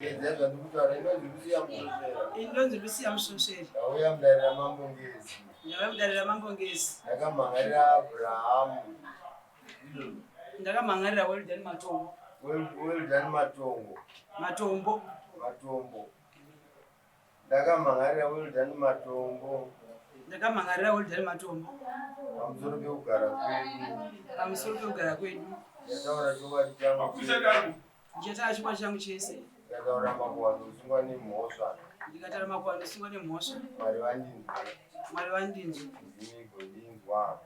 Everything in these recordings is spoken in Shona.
Ngedza zvandikutaura inonzi Lucia Musvosvera. Inonzi Lucia Musvosvera. Ndauya mudare raMambo Ngezi. Ndauya mudare raMambo Ngezi. Ndakamhan'arira Abrahamu. Ndakamhan'arira Weldon Matombo. Weldon Matongo. Matombo. Matombo. Ndakamhan'arira Weldon Matombo. Ndakamhan'arira Weldon Matombo. Pamusoro pekugara kwedu. Pamusoro pekugara kwedu. Ndataura chokwadi changu. Ndichataura chokwadi changu chese. Ndikataura makuhwa ndosungwa nemhosva. Ndikataura makuhwa ndosungwa nemhosva. Mwari vandinzwe. Mwari vandinzwe. Ndimi gondinzwa.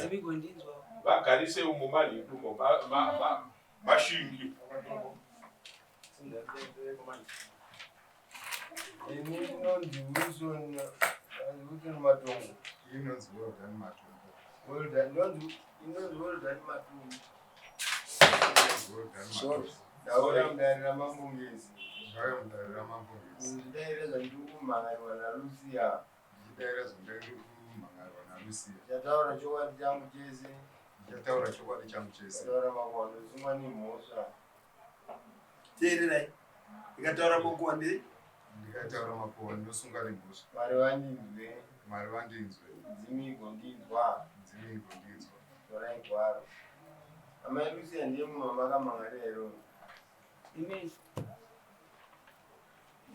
Ndimi gondinzwa. Vagarise umo manhiku umo mashingi. Ini ndinonzi Wilson Wilson Matongo. Inonzi Weldon Matongo. Weldon ndinonzi inonzi Weldon Matongo. Ndauya mudare raMambo Ngezi. Ndauya mudare raMambo Ngezi. Ndichidaira zvandiri kumhan'arirwa naLucia. Ndichidaira zvandiri kumhan'arirwa naLucia. Ndichataura chokwadi changu chese. Ndichataura chokwadi changu chese. Ndataura makuhwa ndosungwa nemhosva. Teererai. Ndikataura makuhwa ndei? Ndikataura makuhwa ndosungwa nemhosva. Mwari vandinzwe. Mwari vandinzwe. Ndimi igondinzwa. Ndimi igondinzwa. Torai gwaro. Amai Lucia ndiye munhu wamakamhan'arira here uyu? Amen.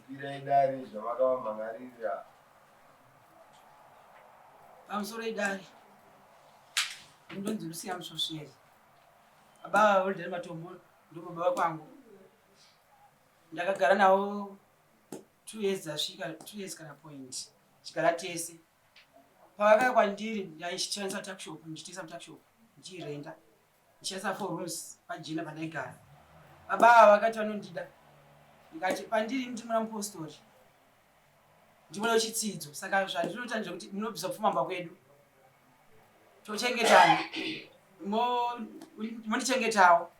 Kwirai dare zvamakavamhan'arira. Pamusoro idare. Ndonzi Lucia Musvosveri. Baba Weldon Matombo ndobaba vakwangu. Ndakagara navo 2 years dzasvika 2 years kana point. Chigara tese. Pavakauya kwandiri ndaishandisa tuckshop ndichitengesa mutuckshop ndichirenda ndichishandisa four rooms pajina pandaigara. Baba ava vakati vanondida ndikati pandiri ndiri mwana mupostori ndimwana wechitsidzo saka zvandinoita ndezvekuti munobvisa pfuma mumba kwedu tochengetana mondichengetawo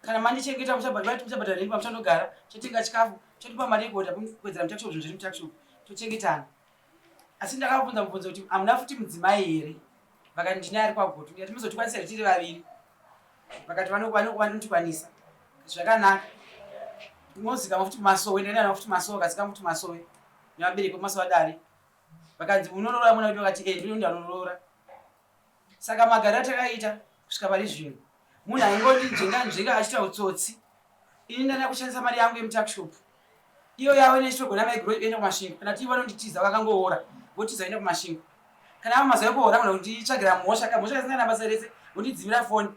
kana mandichengeta muchabhadhara rent pamuchandogara muchatenga chikafu muchatipa mari yekuhodha kuwedzera mutuckshop zvinhu zviri mutuckshop tochengetana asi ndakavabvunza mubvunzo kuti hamuna futi mudzimai here vakati ndine ari kwagutu ndikati muzotikwanisa here tiri vaviri vakati vanotikwanisa zvakanaka mozikama futi kumasowe ndaenda navo futi masowe akazikama futi masowe nevabereki vekumasowe adare vakanzi unoroora mwana wedu vakati e ndino ndanoroora Saka magariro atakaita kusvika pari zvino munhu aingondinzvenga nzvenga achiita utsotsi. Ini ndanda kushandisa mari yangu yemutuckshop iyo yavo inechitogona maiguru enda kumasvingo kana tii vanonditiza vakangoora votiza enda kumasvingo kana ava mazuva ekuhora kana kunditsvagira mhosva ka mhosva kasina kana basa rese vondidzimira foni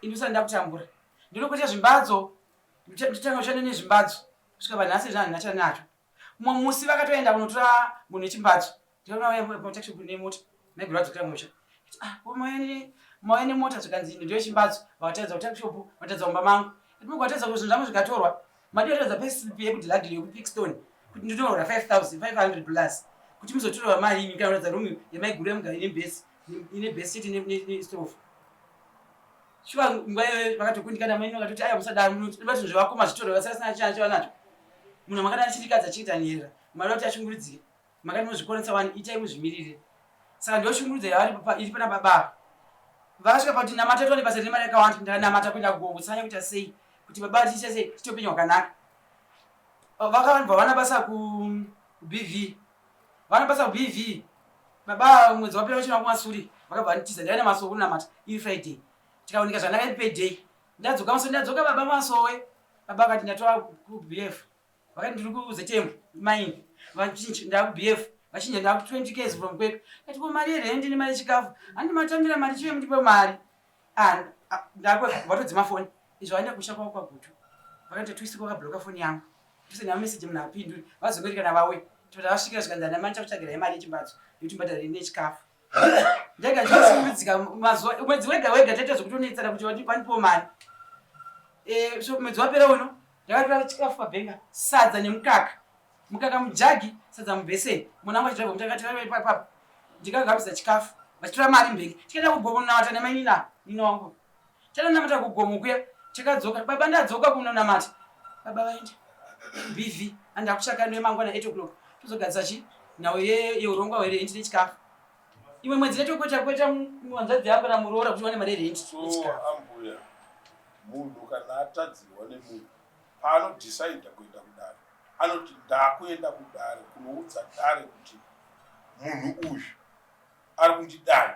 ini ndosati ndakutambura ndinokuita zvimbadzo ndotanga kushanda nezvimbadzo kusvika panhasi zvino handina chandinacho Mumwe musi vakatoenda kunotora munhu wechimbadzo ndikaona nemota maiguru vadzokera musha ah, mauya nemota zvikanzi ndiyo chimbadzo vakataridza kutakishopu vataridza mumba mangu vatadza zvinhu zvangu zvikatorwa madii vataridza payslip yekudilagile yekupickstone kuti ndinohora 5500 plus kuti muzotorwa mari imi kana kuratidza room yemaiguru yemugari ine bhesi ine bhesi chete nestove Shuwa nguva iyoyo vakatokundikana mai vakatoti aiwa musadaro munoda zvinhu zvevakoma zvitorwe vasina chana chavanacho. Munhu makati achirikadza achiita nherera mari kuti ashungurudzike makati mozvikonesa wani itai muzvimirire. Saka ndoshungurudza yavari iri pana baba ava. Vakasvika pakuti namata tiwane basa rine mari yakawanda ndakanamata kuenda kugomo tsanya kuita sei kuti baba tiite sei tiite upenyu hwakanaka. Vakabva vana basa ku BV vana basa kuBV Baba mwedzi wapera vachina kumasuri vakabva vanditiza ndaienda masowe kunamata iri Friday tikaoneka zvakanaka iri payday ndadzoka masowe ndadzoka baba masowe baba vakati ndatova kuBF vakati ndiri kuZM mine vachinja ndakuBF vachinja ndaku 20 ks from Kwekwe kati ko mari yerendi nemari yechikafu handi matambira mari chive mundipe mari ah, ah, ndakwe vatodzima foni izvo vaenda kusha kwavo kwaGutu vakaita twist kwakabloka foni yangu Tusina message munhu apinduri vazongoti kana vauya tobva vasvikira zvikanzi ana mani chakutsvagirai mari yechimbatso yekuti mbadhare nechikafu ndega ndichisungurudzika mazuva mwedzi wega wega taita zvekutonetsana kuti vandipiwo mari eh, so mwedzi wapera uno ndakatora chikafu pabhenga sadza nemukaka mukaka mujagi sadza mubheseni mwana wangu achidriva mutakatiraipapapo ndikagambisa chikafu vachitora mari mbenge tikaenda kugomonawata nemainina nina wangu Tanonamata kugomo kuya takadzoka baba ndadzoka kunonamata baba vaenda bv and akuchaka ndiye mangwana 8 o'clock tozogadzisa chi nhau yeurongwa hwerent nechikafu imwe mwedzi ndatokweta kweta hanzvadzi yangu kana muroora kuti wane mari yerent so ambuya munhu kana atadzirwa nemunhu paanodhisaidha kuenda kudare Anoti ndakuenda kudare kunoudza dare kuti munhu uyu ari kundidai,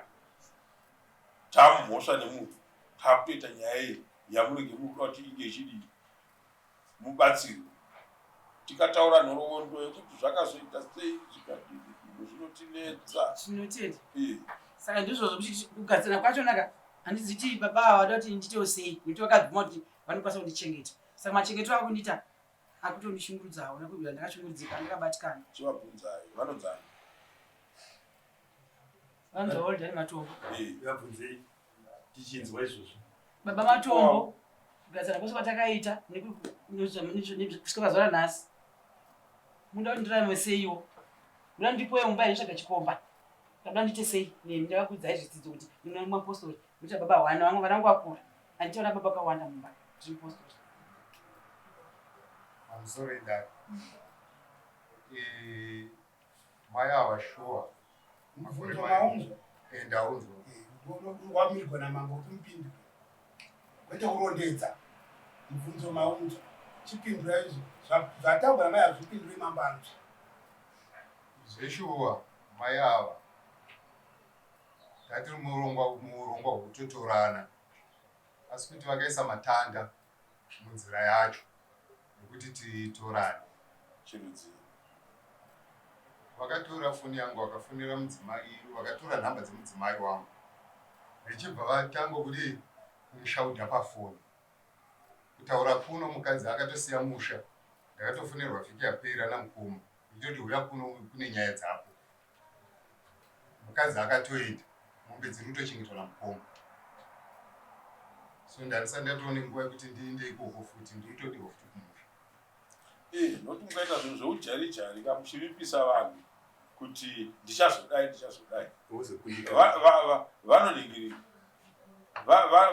tamumhosva nemunhu, takutoita nyaya iyi yamunenge muri kuda kuti inge ichidii, mubatsirwe. Tikataura nhoroondo yekuti zvakazoita sei zvikadini, izvo zvinotinetsa. Tinotenda. Saka ndizvozvo kuti kugadzirana kwacho naka handiziti baba ava vada kuti ndiitewo sei nekuti vakabvuma kuti vanokwanisa kundichengeta. Saka machengetero akundiita akutondishungurudzawo nekuti ndakashungurudzika ndakabatikana. Chivabvunzai vanonzani? Vanonzi Oldani Matombo. Vabvunzei tichinzwa izvozvo. Baba Matombo kugadzana kwose kwatakaita kusvika pazuva ranhasi munoda kuti ndirarame seiwo munoda ndipoe mumba here tsvaga chikomba ndakuda ndiite sei nemi ndakakuudzai zvidzidzo kuti ndinoda mapostori ndoita baba hwana vamwe vana vangu vakura handiti vana baba vakawanda mumba ndiri mupostori. Pamusoro idare. Mai ava shuwa. Mubvunzo maunzwa. Eh, ndaunzwa. Wamirwa namambo kuti mupindure. Kwete kurondedza. Mubvunzo maunzwa. Chipindura izvo. Zvataurwa namai hazvipindure mambo anzwa. Zveshuwa mai ava. Tatiri muurongwa muurongwa hwekutotorana. Asi kuti vakaisa matanda munzira yacho yekuti titorane. Chirudzii? Vakatora foni yangu vakafonera mudzimai, vakatora nhamba dzemudzimai wangu vechibva vatanga kudii kumushaudha pafoni. Kutaura kuno mukadzi akatosiya musha, ndakatofonerwa vhiki yapera namukoma ndichitoti huya kuno kune nyaya dzako. Mukadzi akatoenda, mombe dziri kutochengetwa namukoma. So ndandisati ndatoone nguva yekuti ndiinde ikoko futi, ndiri kutodiwa futi kumusha. Eh, noti mukaita zvinhu zveujarijari ka muchivipisa vanhu kuti ndichazodai ndichazodai vanoningirika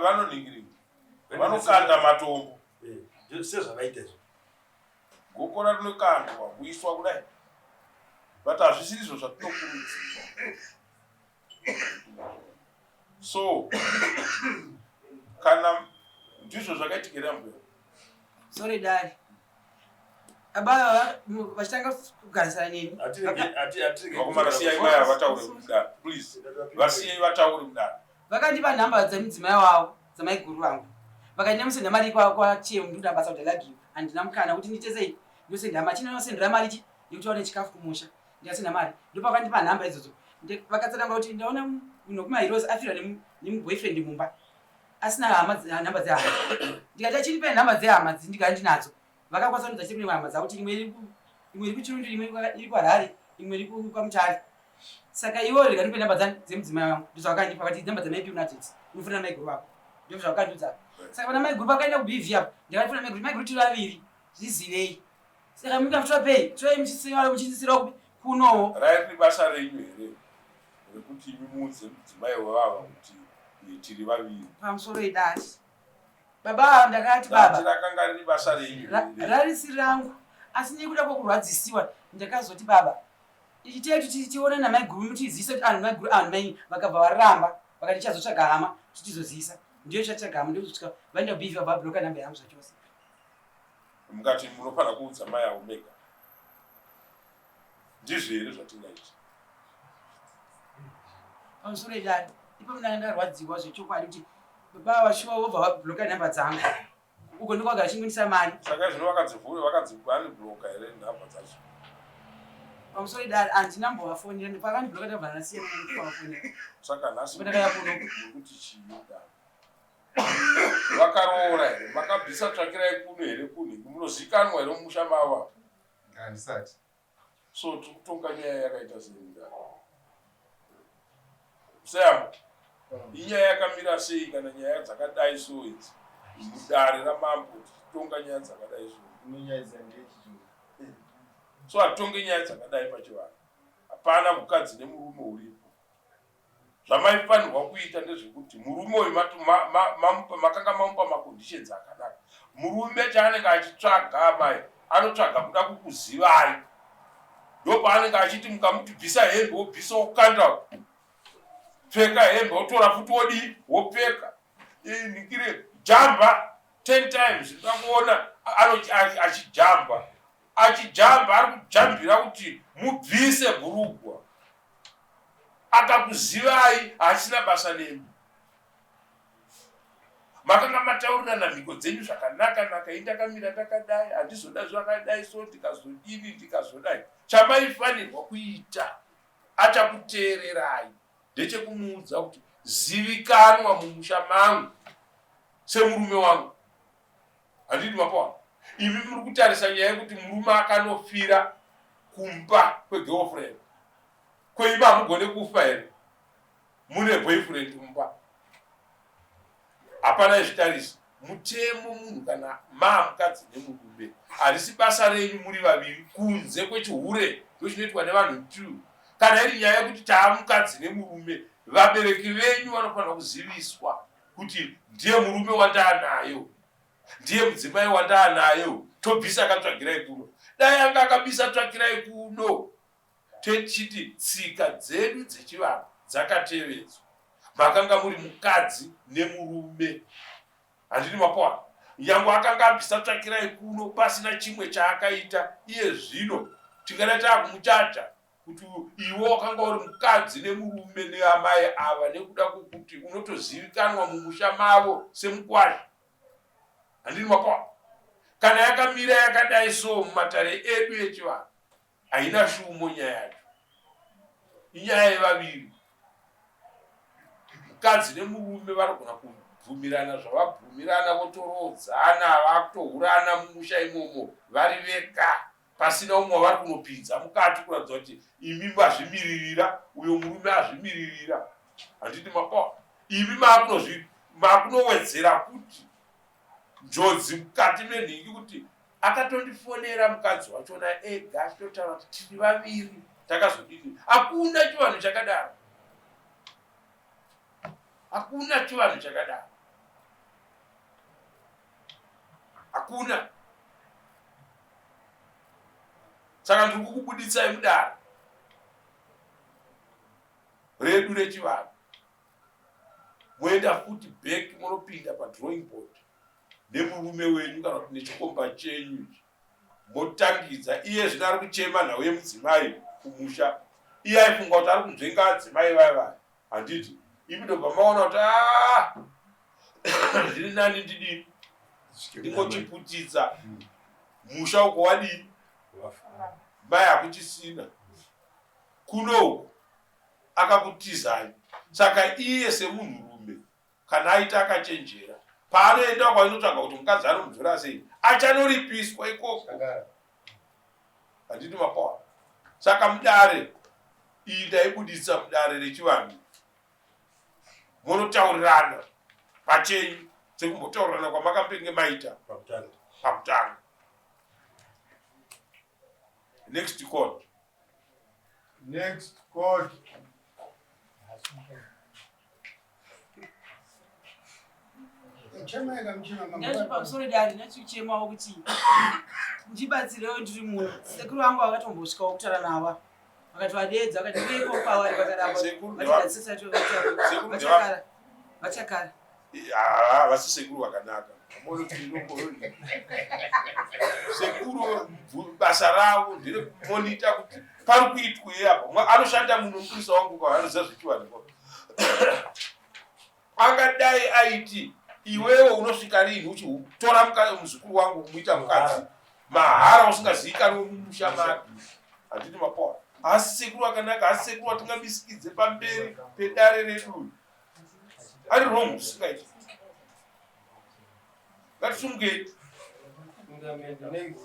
vanoningirika vanokanda matombo eh, sezvavaita izvo Gokora rinokandwa kuiswa kudai but hazvisiri izvo zvatinokurudzirwa so kana ndizvo zvakaitika here ambuya? Sorry dare baba vachitanga kugarisana neni. Vakomana siyai mai ava vataure mudare please, vasiyei vataure mudare. Vakandipa nhamba dzemudzimai wavo dzamaiguru vangu vakati ndamusenda mari kwachemu ndikuda basa kuti love you handina mukana kuti ndiite sei ndosenda mari chino nosendera mari chi yekuti vaone chikafu kumusha ndikasenda mari ndopakandipa nhamba idzodzo vakatsanangura kuti ndaona munhu wekumaheroes afirwa nemuboyfriend mumba asina hama nhamba dzehama ndikati achinipa nhamba dzehama ndikati ndinadzo vakakwanisa kunudza chiri kune hama dzavo kuti imwe iri imwe iri kuchirundu imwe iri kuharare imwe iri kwamutare saka iwo rega ndipe namba dzani dzemudzimai wangu ndozvavakandipa vati namba dzamaipi unadzo idzi unofanira maiguru vako ndozvavakandiudza saka vana maiguru vakaenda kubv apo ndakafona maiguru maiguru tiri vaviri zvizivei saka mungatora pei torai muchisisira kupi kunowo rairi basa renyu here rekuti imi muudze mudzimai wevava kuti tiri vaviri pamusoro idati Baba ava ndakati baba. Rakanga riri basa renyu. Rarisiri rangu asi nekuda kwekurwadzisiwa ndakazoti baba ichitei kuti tione namaiguru mutizise kuti anhu maiguru anhu mai vakabva varamba vakati tichazotsvaga hama kuti tizozivisa ndiyo chatsvaga hama ndokuzosvika vaenda kubv vabva vabloka nhamba yangu zvachose. Mukati munofanira kuudza mai avo mega. Ndizvo here zvatingaita? Pamusoro idare ipo ndanga ndarwadziwa zvechokwadi kuti baba ava shuwa vobva vabloka nhamba dzangu uko ndokwagara chingwinisa mari. Saka zvino vakadzivhura vakadzibloka here nhamba dzacho? Pamusoro idare handina mbovafonera pakandibloka ndabva ndasiya kuvafonera. Saka nhasi ndakaya kuno kuti chii dare? Vakaroora here? Makabvisa tsvakirai kuno here kunhingi? Munozikanwa here mumusha mavo? Handisati. So tiri kutonga nyaya yakaita sei mudare? Sam, inyaya yakamira sei kana nyaya dzakadai so idzi mudare ramambo tichitonga nyaya dzakadai so? Inonyadzisa ndeyechizungu. So hatitonge nyaya dzakadai pachivanhu. Hapana mukadzi nemurume uripo. Zvamaifanirwa kuita ndezvekuti murume uyu makanga mamupa maconditions akanaka. Murume chaanenge achitsvaga amai anotsvaga kuda kukuzivai. Ndopaanenge achiti mukamuti bvisa hembe wobvisa wokanda pfeka hembe wotora futi wodii wopfeka ndikire jamba 10 times ndoda kuona achijamba. Achijamba ari kujambira kuti mubvise bhurugwa. Akakuzivai haasina basa nemi. Makanga mataurirana mhiko dzenyu zvakanaka naka, ini ndakamira ndakadai, handizoda zvakadai so ndikazodini ndikazodai. Chamaifanirwa kuita achakuteererai ndechekumuudza kuti zivikanwa mumusha mangu semurume wangu. Handiti mapaona? Imi muri kutarisa nyaya yekuti murume akanofira kumba kwegirlfriend. Ko imi hamugone kufa here? Mune boyfriend mumba. Hapana izvitarisa. Mutemo munhu kana maa mukadzi nemurume harisi basa renyu muri vaviri kunze kwechihure ndochinoitwa nevanhu two. Kana iri nyaya yekuti taa mukadzi nemurume vabereki venyu vanofanira kuziviswa kuti ndiye murume wandaanayo ndiye mudzimai wandaanayo tobvisa akatsvagirai kuno. Dai anga akabisa tsvakirai kuno Techiti tsika dzedu dzechivanhu dzakatevedzwa. Makanga muri mukadzi nemurume. Handiti mapoana? Nyangwe akanga abvisa tsvakirai kuno pasina chimwe chaakaita iye zvino tingada taakumuchaja kuti iwe wakanga uri mukadzi nemurume neamai ava nekuda kwokuti unotozivikanwa mumusha mavo semukwasha. Handiti mapoana? Kana yakamira yakadai so mumatare edu echivanhu Haina shumo nyaya yacho, inyaya yevaviri. Mukadzi nemurume vanogona kubvumirana zvavabvumirana votoroodzana vakutohurana mumusha imomo vari vega pasina umwe wavari kunopinza mukati kuratidza kuti imi mazvimiririra uyo murume azvimiririra. Handiti mapawa imi makunowedzera kuti njodzi mukati menhingi kuti Akatondifonera mukadzi wachona ega achitotaura kuti tiri vaviri takazodini. Hakuna chivanhu chakadaro, hakuna chivanhu chakadaro, hakuna. Saka ndiri kukubuditsai mudare redu rechivanhu, moenda futi back monopinda padrawing board nemurume wenyu kana kuti nechikomba chenyu ichi motangidza. Iye zvino ari kuchema nhau yemudzimai kumusha, iye aifunga kuti ari kunzvenga adzimai vaya vaya, handiti? Imi ndobva maona kuti ah, zviri nani ndidii, ndingochiputitsa musha uko wadii, mai hakuchisina kuno uku akakutizai. Saka iye semunhurume Kana aita akachenjera, paanoenda uko ainotsvaga kuti mukadzi anomudzora sei, achanoripiswa ikoko. Handiti mapawa? Saka mudare iyi ndaibuditsa mudare rechivanhu, monotaurirana pachenyu sekumbotaurirana kwamakambenge maita pakutanga. Next court. Next court. Ndati pamusoro dare ndatichemawo kuti ndibatsirewo ndiri muno. Sekuru vangu vakatombosvikawo kutaura navo vakati vadeedza vakati veiko kwavari vakaramba vachakara vachakara. Havasi sekuru vakanaka. Sekuru basa ravo nderekumonita kuti pari kuitwei apa. Anoshanda muno mupurisa wangu kwa anoziva zvechivanhu. Angadai aiti iwewe unosvika rini uchitora muzukuru wangu kumuita mukadzi mahara usingazivikanwe mumusha make. Handiti mapoa. Asi sekuru akanaka, asi sekuru atingamisikidze pamberi pedare redu. Ari wrong zvisingaiti. Ngatisumukei. Next.